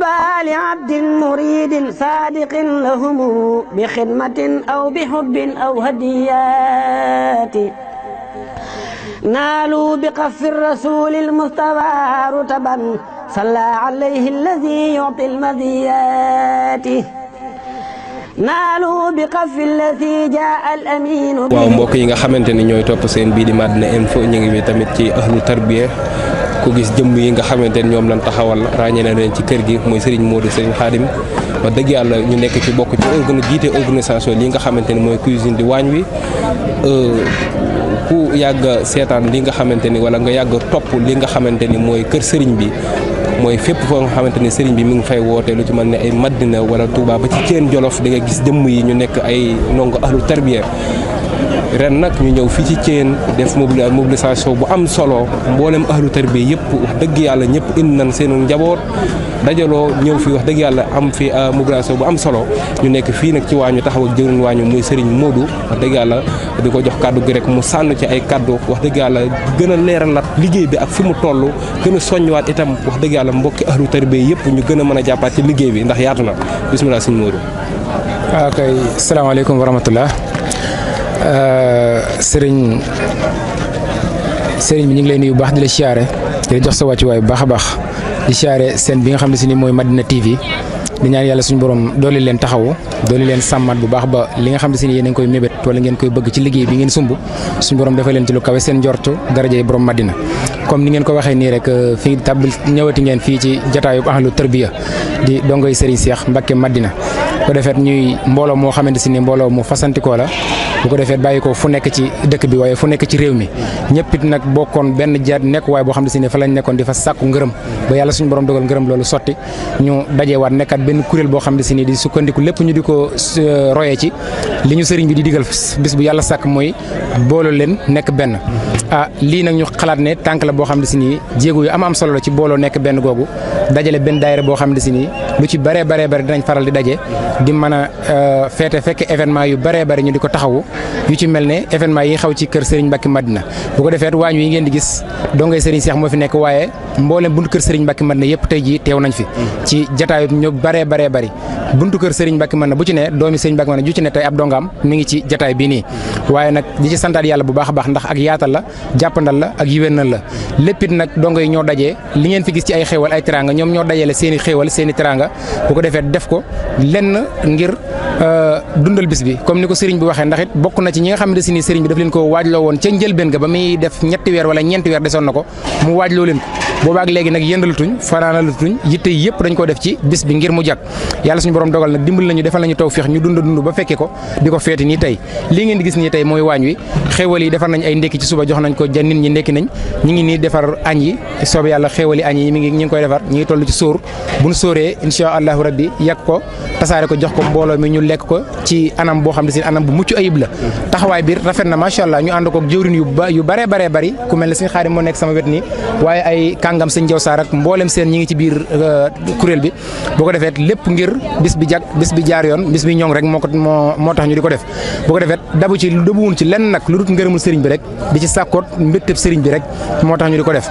طوبى لعبد مريد صادق لهم بخدمة أو بحب أو هديات نالوا بقف الرسول المصطفى رتبا صلى عليه الذي يعطي المذيات naalu bi qafi allati jaa al amin. waaw mbokk yi nga xamante ni ñooy topp seen bii di Madina Info ñu ngi fi tamit ci ahlu tarbiya ku gis jëmm yi nga xamante ni ñoom lañ taxawal ràññee na leen ci kër gi muy Serigne Modou Serigne Khadim wax dëgg yàlla ñu nekk ci bokk ci jiite organisation li nga xamante ni mooy cuisine di waañ wi ku yàgg seetaan li nga xamante ni wala nga yàgg topp li nga xamante ni mooy kër Serigne bi. mooy fépp foo nga xamante ne sëriñ bi mi ngi fay woote lu ci mel ne ay Madina wala Touba ba ci Thiène Jolof di nga gis jëmm yi ñu nekk ay ndongo ahlu tarbiya ren nag ñu ñëw fii ci Thiène def mobilisation bu am solo mboolem ahlu tarbiya yëpp wax dëgg yàlla ñëpp indi nañ seen njaboot dajaloo ñëw fi wax dëgg yàlla am fi mobilisation bu am solo ñu nekk fii nag ci waañu taxaw ak jëwriñ waañu muy sëriñ Modou wax dëgg yàlla di ko jox kàddu gi rek mu sànn ci ay kàddu wax dëgg yàlla gën a leeralat liggéey bi ak fi mu toll gën a soññwaat itam wax dëgg yàlla mbokki ahlu tarbiya yëpp ñu gën a mën a jàppaat ci liggéey bi ndax yaatu na bisimilah sëñ Modou. waaw kay salaamaaleykum wa rahmatullah sëriñ bi ñu ngi lay nuyu bu baax di la siyaare di la jox sa wàccuwaay bu baax a baax di siyaare seen bi nga xam ne si ni mooy Madina TV di ñaan yàlla suñu borom dooli leen taxawu dooli leen sàmmat bu baax ba li nga xam ne si ni yéen a ngi koy mébét wala ngeen koy bëgg ci liggéey bi ngeen sumb suñu borom dafa leen ci lu kawe seen njortu darajay borom Madina comme ni ngeen ko waxee nii rek fii tabal ñëwati ngeen fii ci jataayub ahlu tarbiya di dongoy Serigne Cheikh Mbacké Madina bu ko defee ñuy mbooloo moo xamante si ni mbooloo mu fasantikoo la bu ko defee bàyyi ko fu nekk ci dëkk bi waaye fu nekk ci réew mi ñëpp it nag bokkoon benn nekk waaye boo xam ne si ne fa lañ nekkoon di fa sàkku ngërëm ba yàlla suñu borom dogal ngërëm loolu sotti ñu dajeewaat nekkat benn kuréel boo xam ne si ni di sukkandiku lépp ñu di ko royee ci li ñu sëriñ bi di digal bis bu yàlla sàkk mooy booloo leen nekk benn lii nag ñu xalaat ne tànk la boo xam ne si nii jéego yu am solo la ci booloo nekk benn googu dajale benn daayira boo xam ne si nii lu ci baree dinañ faral di daje di mën a fekk événement yu baree bari ñu di ko taxawu yu ci mel ne événement yi xaw ci kër Serigne Mbacké Madina bu ko defee waañ wi ngeen di gis dongay Serigne Cheikh moo fi nekk waaye mboolem buntu kër Serigne Mbacké Madina yëpp tey jii teew nañ fi ci jataayu ñu baree bari buntu kër Serigne Mbacké Madina bu ci ne doomi Serigne Mbacké Madina ju ci ne tey ab dongaam mi ngi ci jataay bii nii waaye nag di ci santaat yàlla bu baax a baax ndax ak yaatal la jàppandal la ak yiwénal la léppit nag dongo yi ñoo dajee li ngeen fi gis ci ay xéewal ay teranga ñoom ñoo dajale seen i xéewal seen i teranga bu ko defee def ko lenn ngir dundal bis bi comme ni ko sëriñ bi waxee ndax it bokk na ci ñi nga xam ne si ni sëriñ bi daf leen ko waajloo woon ca njëlbeen ga ba muy def ñetti weer wala ñeenti weer desoon na ko mu waajloo leen ko boobaak léegi nag yëndalatuñ fanaanalatuñ yitte yëpp dañ ko def ci bis bi ngir mu jag yàlla suñu borom dogal nag dimbal nañu defal nañu tawfeex ñu dund ba fekke ko di ko feeti nii tey lii ngeen di gis nii tey mooy waañ wi xéewal yi defar nañ ay ndekki ci suba jox nañ ko ja nit ñi ndekki nañ ñi ngi nii defar añ yi soob yàlla xéewal yi añ yi ñi ngi koy defar ñi ngi toll ci sóor buñ sóoree insha allahu rabbi yàq ko tasaare ko jox ko mbooloo mi ñu lekk ko ci anam boo xam ne si anam bu mucc ayib la taxawaay biir rafet na macha allah ñu ànd ko jëwrin yu bare bari ku mel ne suñu xaarim moo nekk sama wet nii waaye ay kàngam sëñ Jaw Saar ak mboolem seen ñi ngi ci biir kuréel bi boo ko defee lépp ngir bis bi jag bis bi jaar yoon bis bi ñoŋ rek moo tax ñu di ko def boo ko defee dabuwun ci lenn nag lu dut ngërëmul sëriñ bi rek di ci sàkkoot mbégteb sëriñ bi rek moo tax ñu di ko def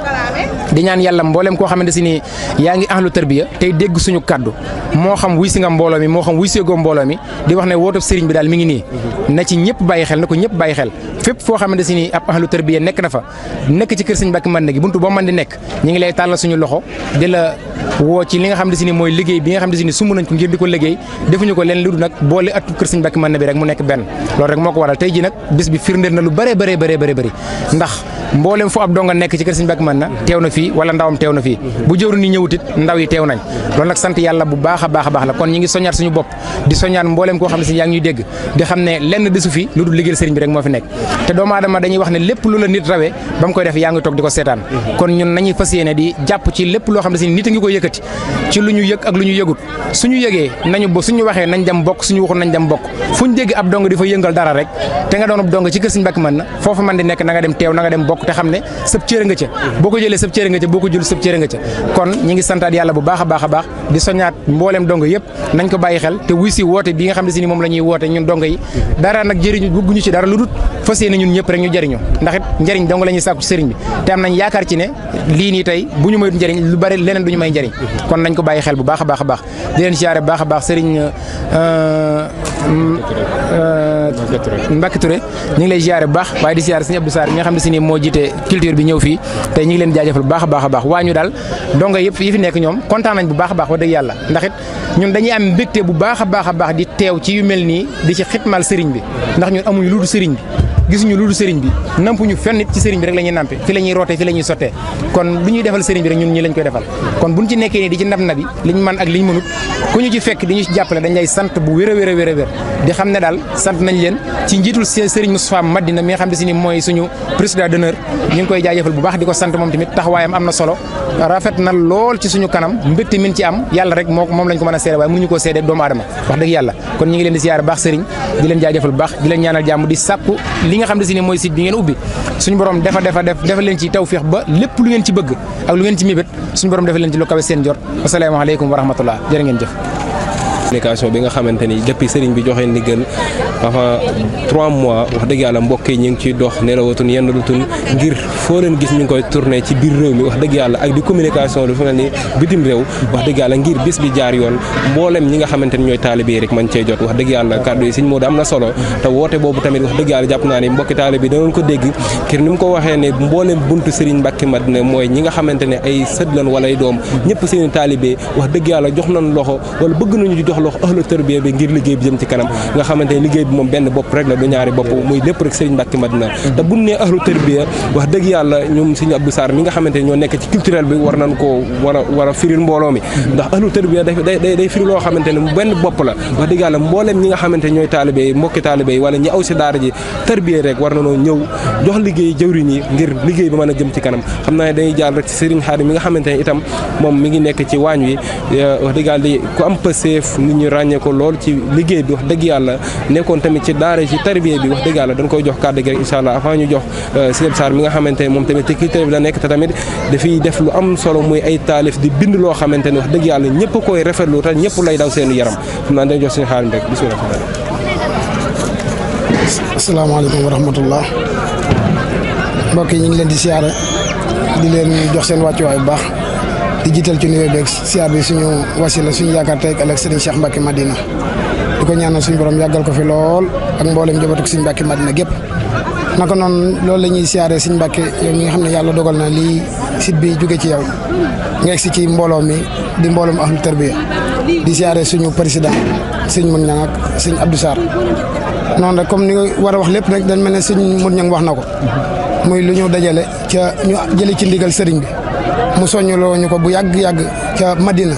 di ñaan yàlla mboolem koo xamante si ni yaa ngi ahlu tarbiya tey dégg suñu kaddu moo xam wuy si nga mbooloo mi moo xam wuy seegoo mbooloo mi di wax ne wootub sëriñ bi daal mi ngi nii na ci ñëpp bàyyi xel na ko ñëpp bàyyi xel fépp foo xamante si ni ab ahlu tarbiya nekk na fa nekk ci kër Sëriñ Mbacké Madina gi buntu boo mën di nekk ñi ngi lay tàllal suñu loxo di la woo ci li nga xam ne si ni mooy liggéey bi nga xam ne si ni sumb nañ ko ngir di ko liggéey defuñu ko leen lu dul nag boole atu kër Sëriñ Mbacké Madina bi rek mu nekk benn loolu rek moo ko waral tey ji nag bis bi firndeel na lu bëree ndax mboolem fu ab donga nekk ci kër Sëriñ Mbacké Madina teew na fii wala ndawam teew na fii bu jëwru ni ñëwutit ndaw yi teew nañ loolu nag sant yàlla bu baax a baax la kon ñi ngi soññaat suñu bopp di soññaat mboolem koo xam ne si yaa ngi ñuy dégg di xam ne lenn desu fi lu dul liggéeyal sëriñ bi rek moo fi nekk te doomu aadama dañuy wax ne lépp lu la nit rawee ba mu koy def yaa ngi toog di ko seetaan kon ñun nañuy fas yéene di jàpp ci lépp loo xam ne si nit a ngi koy yëkkati ci lu ñu yëg ak lu ñu yëgut suñu yëgee suñu waxee nañ dem bokk suñu waxul nañ dem bokk fu ñu dégg ab dong di fa yëngal dara rek te nga doon ab dong ci kër Sëriñ Mbacké Madina foofu man di nekk na nga dem teew na nga dem bokk te xam ne sëb cëre nga ca boo ko jëlee sëb cëre nga ca boo ko jël sëb cëre nga ca kon ñi ngi santaat yàlla bu baax a baax di soñaat mbooleem dongo yëpp nañ ko bàyyi xel te wuy si woote bi nga xam ne si ni moom la ñuy woote ñun dongo yi dara nag jëriñu bëgguñu ci dara lu dut fas yéene ñun ñëpp rek ñu jëriñu ndax it njëriñ dong la ñuy sàkku ci sëriñ bi te am nañ yaakaar ci ne lii nii tey bu ñu mayut njëriñ lu bari leneen du ñu may njëriñ kon nañ ko ko bàyyi xel bu baax a baax a baax di leen siyaare bu baax a baax Serigne Mbacke Touré ñu ngi lay siyaare bu baax waaye di siyaare Serigne Abdou Sarr mi nga xam ne si ni moo jiite culture bi ñëw fii tey ñu ngi leen jaajëfal bu baax a baax a baax waa ñu daal donga yëpp yi fi nekk ñoom kontaan nañ bu baax a baax wax dëgg yàlla ndax it ñun dañuy am mbégte bu baax a baax di teew ci yu mel nii di ci xitmal sëriñ bi ndax ñun amuñu lu dul sëriñ bi gisuñu lu dul sëriñ bi nampuñu fenn nit ci sëriñ bi rek la ñuy nampe fi la ñuy rootee fi la ñuy sottee kon lu ñuy defal sëriñ bi rek ñun ñi lañ koy defal kon buñ ci nekkee nii di ci ndab nabi liñ man ak liñ mënut ku ñu ci fekk di ñu ci jàppale dañ lay sant bu wér a wér a wér a wér di xam ne daal sant nañ leen ci njiitul sëriñ Moustapha Madina mi nga xam ne si ni mooy suñu président d'honneur ñu ngi koy jaajëfal bu baax di ko sant moom tamit taxawaayam am na solo rafet na lool ci suñu kanam mbégte min ci am yàlla rek moom lañ ko mën a seede waaye mënuñu koo seede doomu aadama wax dëgg yàlla kon ñu ngi leen di siyaare baax sëriñ di leen jaajëfal bu baax di leen ñaanal jàmm di sàkku li nga xam ne si ni mooy site bi ngeen ubbi suñu borom defa leen ci tawfeex ba lépp lu ngeen ci bëgg ak lu ngeen ci mébét suñu borom defa leen ci lu kawe seen jot asalaamaaleykum wa rahmatullah jërë ngeen jëf communication bi nga xamante ni depuis sëriñ bi joxe ndigal avant 3 mois wax dëgg yàlla mbokk yi ñu ngi ciy dox nelawatun yendalutun ngir foo leen gis ñu ngi koy tourné ci biir réew mi wax dëgg yàlla ak di communication lu fi mel ni bitim réew wax dëgg yàlla ngir bis bi jaar yoon mboolem ñi nga xamante ni ñooy taalibe yi rek man cee jot wax dëgg yàlla kàddu yi sëñ Modou am na solo te woote boobu tamit wax dëgg yàlla jàpp naa ni mbokki taalibe yi danoon ko dégg kir ni mu ko waxee ne mboolem buntu sëriñ Mbacke Madina mooy ñi nga xamante ne ay sët lan wala ay doom ñëpp seeni taalibe wax dëgg yàlla jox nañ loxo wala bëgg nañu di jox loxo ahlu tarbiya bi ngir liggéey bi jëm ci kanam nga xamante ne liggéey bi moom benn bopp rek la du ñaari bopp muy lépp rek Serigne Mbacke Madina te bu nee ahlu tarbiya wax dëgg yàlla ñoom Serigne Abdou Sarr mi nga xamante ne ñoo nekk ci culturel bi war nañ koo war a firil mbooloo mi ndax ahlu tarbiya day firi loo xamante ne benn bopp la wax dëgg yàlla mbooleem ñi nga xamante ne ñooy taalibe yi mbokki taalibe yi wala ñi aw si daara ji tarbiya rek war nañoo ñëw jox liggéey jëwriñ yi ngir liggéey bi mën a jëm ci kanam xam naa ne dañuy jaar rek ci Serigne Khadim mi nga xamante ne itam moom mi ngi nekk ci waañ wi wax dëgg yàlla ku am pëseef nit ñi ràññee ko lool ci liggéey bi wax dëgg yàlla nekkoon tamit ci daara ci tarbiya bi wax dëgg yàlla dañ koy jox kàddu gi rek incha allah avant ñu jox Serigne Sarr mi nga xamante ne moom tamit ci culture bi la nekk te tamit dafiy def lu am solo muy ay taalif di bind loo xamante ne wax dëgg yàlla ñëpp koy rafetlu te ñëpp lay daw seen yaram xam naa dañ jox suñu xaalim rek bismillah. asalaamaaleykum wa rahmatullah mbokk yi ñu ngi leen di siyaare di leen jox seen wàccuwaay bu baax di jiital ci nuyoo beeg siyaar bi suñu wasila suñu yaakaar tey ëllëg Serigne Cheikh Mbacke Madina di ko ñaanal suñu borom yàggal ko fi lool ak mboolem njabootu Serigne Mbacke Madina gépp naka noonu loolu la ñuy siyaaree Serigne Mbacke yow mi nga xam ne yàlla dogal na lii site bi jóge ci yow nga egsi ci mbooloo mi di mbooloom ahlu tarbiya di siyaaree suñu président Serigne Modou Niang ak Serigne Abdou Sarr noonu rek comme ni nga war a wax lépp rek dañ mel ne Serigne Modou Niang wax na ko muy lu ñu dajale ca ñu jëlee ci ndigal Serigne bi mu soññuloo ñu ko bu yàgg-yàgg ca Madina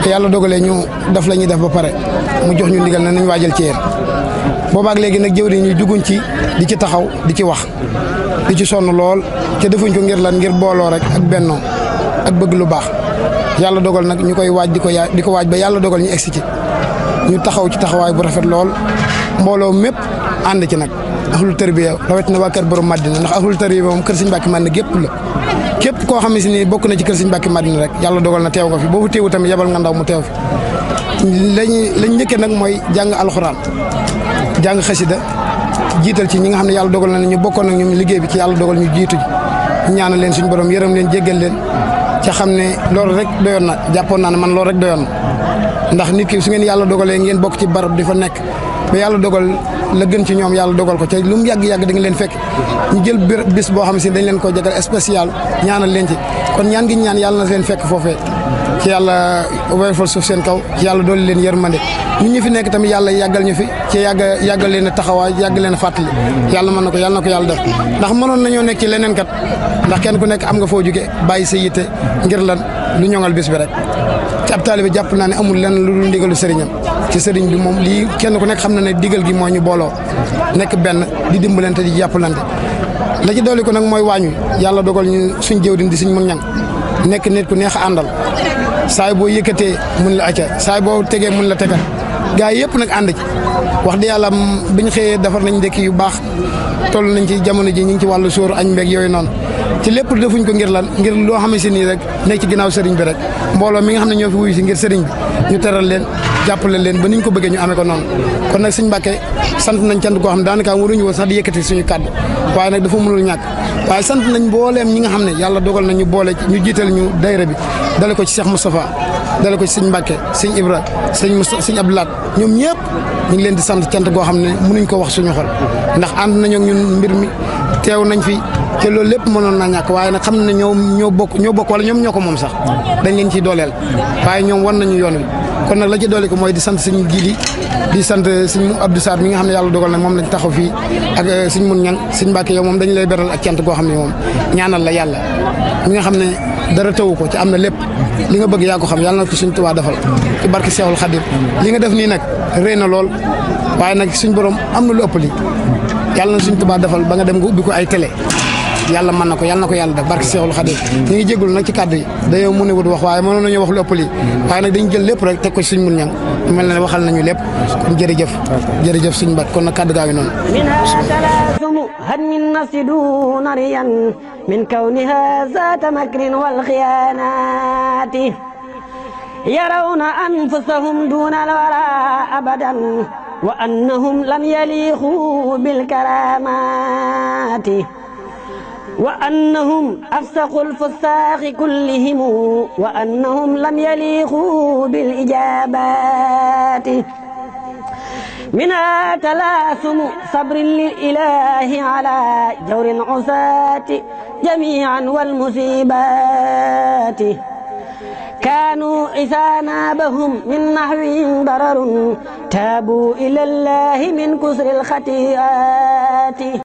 te yàlla dogalee ñu def la ñuy def ba pare mu jox ñu ndigal na nañ waajal ci yéen boobaak léegi nag jëwriñ ñu juguñ ci di ci taxaw di ci wax di ci sonn lool te defuñ ko ngir lan ngir booloo rek ak bennoo ak bëgg lu baax yàlla dogal nag ñu koy waaj di ko waaj ba yàlla dogal ñu egsi ci ñu taxaw ci taxawaay bu rafet lool mbooloo mépp ànd ci nag ahlul tarbiya rawatina waa kër borom Madina ndax ahlul tarbiya moom kër Serigne Mbacke Madina gépp la képp koo xam ne si ni bokk na ci kër Serigne Mbacke Madina rek yàlla dogal na teew nga fi boobu teewu tamit yabal nga ndaw mu teew fi lañ njëkkee nag mooy jàng alxuraan jàng xasida jiital ci ñi nga xam ne yàlla dogal na ne ñu bokkoon ak ñoom liggéey bi ci yàlla dogal ñu jiitu ji ñaanal leen suñu borom yërëm leen jéggal leen ca xam ne loolu rek doyoon na jàppoon naa ne man loolu rek doyoon na ndax nit ki su ngeen yàlla dogalee ngeen bokk ci barab di fa nekk ba yàlla dogal la gën ci ñoom yàlla dogal ko ca lu mu yàgg-yàgg da nga leen fekk ñu jël bis boo xam ne si dañ leen ko jagal spécial ñaanal leen ci kon ñaan gi ñaan yàlla na leen fekk foofee ci yàlla woyofal suuf seen kaw ci yàlla dooli leen yërmande ñun ñu fi nekk tamit yàlla yàggal ñu fi ci yàggal leen a taxawaay yàgg leen a fàttali yàlla mën na ko yàlla na ko yàlla def ndax mënoon nañoo nekk ci leneen kat ndax kenn ku nekk am nga foo jóge bàyyi sa yitte ngir lan lu ñoŋal bis bi rek ci ab taalibe jàpp naa ne amul lenn lu dul ndigalu sëriñam ci sëriñ bi moom lii kenn ku nekk xam na ne digal gi moo ñu booloo nekk benn di dimbalante di jàppalante la ci dolli ko nag mooy waañ wi yàlla dogal ñu suñ jëwriñ di suñ mun ñang nekk nit ku neex a àndal saay boo yëkkatee mun la acca saay boo tegee mun la tegal gaa yi yëpp nag ànd ci wax di yàlla biñ xëyee defar nañ ndekki yu baax toll nañ ci jamono ji ñu ngi ci wàllu sóoru añ mbeeg yooyu noonu ci lépp defuñ ko ngir lan ngir loo xamante ni rek nekk ci ginnaaw sëriñ bi rek mbooloo mi nga xam ne ñoo fi wuyu si ngir sëriñ bi ñu teral leen jàppale leen ba niñ ko bëggee ñu amee ko noonu kon nag sëñ Mbàkke sant nañ cant koo xam ne daanaka waruñu woon sax di yëkkati suñu kàddu waaye nag dafa mënul ñàkk waaye sant nañ mbooleem ñi nga xam ne yàlla dogal nañu boole ñu jiital ñu dayra bi dale ko ci Cheikh Moustapha dale ko ci sëñ Mbàkke sëñ Ibra sëñ Abdoulaat ñoom ñëpp ñu ngi leen di sant cant goo xam ne mënuñ ko wax suñu xol ndax ànd nañu ak ñun mbir mi teew nañ fi te loolu lépp mënoon naa ñàkk waaye nag xam ne ñoo bokk wala ñoom ñoo ko moom sax dañ leen ciy dooleel waaye ñoom wan nañu yoon wi kon nag la ci doole ko mooy di sant sëñ Gili di sant sëñ Abdou Sarr mi nga xam ne yàlla dogal na moom lañ taxaw fii ak sëñ Mun Ñang sëñ Mbàkke yow moom dañu lay beral ak cant goo xam ne moom ñaanal la yàlla mi nga xam ne dara tawu ko ci am na lépp li nga bëgg yaa ko xam yàlla na ko suñ Tuubaa defal ci barke Seexul Xadim li nga def nii nag rëy na lool waaye nag suñ borom am na lu ëpp li yàlla na suñ Tuubaa defal ba nga dem nga ubbi ko ay télé yàlla mën na ko yàlla def barke Seexul Xadim ñu ngi jégalu nag ci kàddu yi dañoo mën a wut wax waaye mënoon nañoo wax lu ëpp lii waaye nag dañu jël lépp rek teg ko ci suñ Mun Ñang mel na ne waxal nañu lépp kon jërëjëf suñ Mbàkke kon nag kàddu gaa ngi noonu من كونها ذات مكر والخيانات يرون أنفسهم دون الورى أبدا وأنهم لم يليقوا بالكرامات وأنهم أفسقوا الفساق كلهم وأنهم لم يليقوا بالإجابات منها تلاثم صبر للإله على جور عساة جميعا والمصيبات كانوا إذا نابهم من نحو ضرر تابوا إلى الله من كسر الخطيئات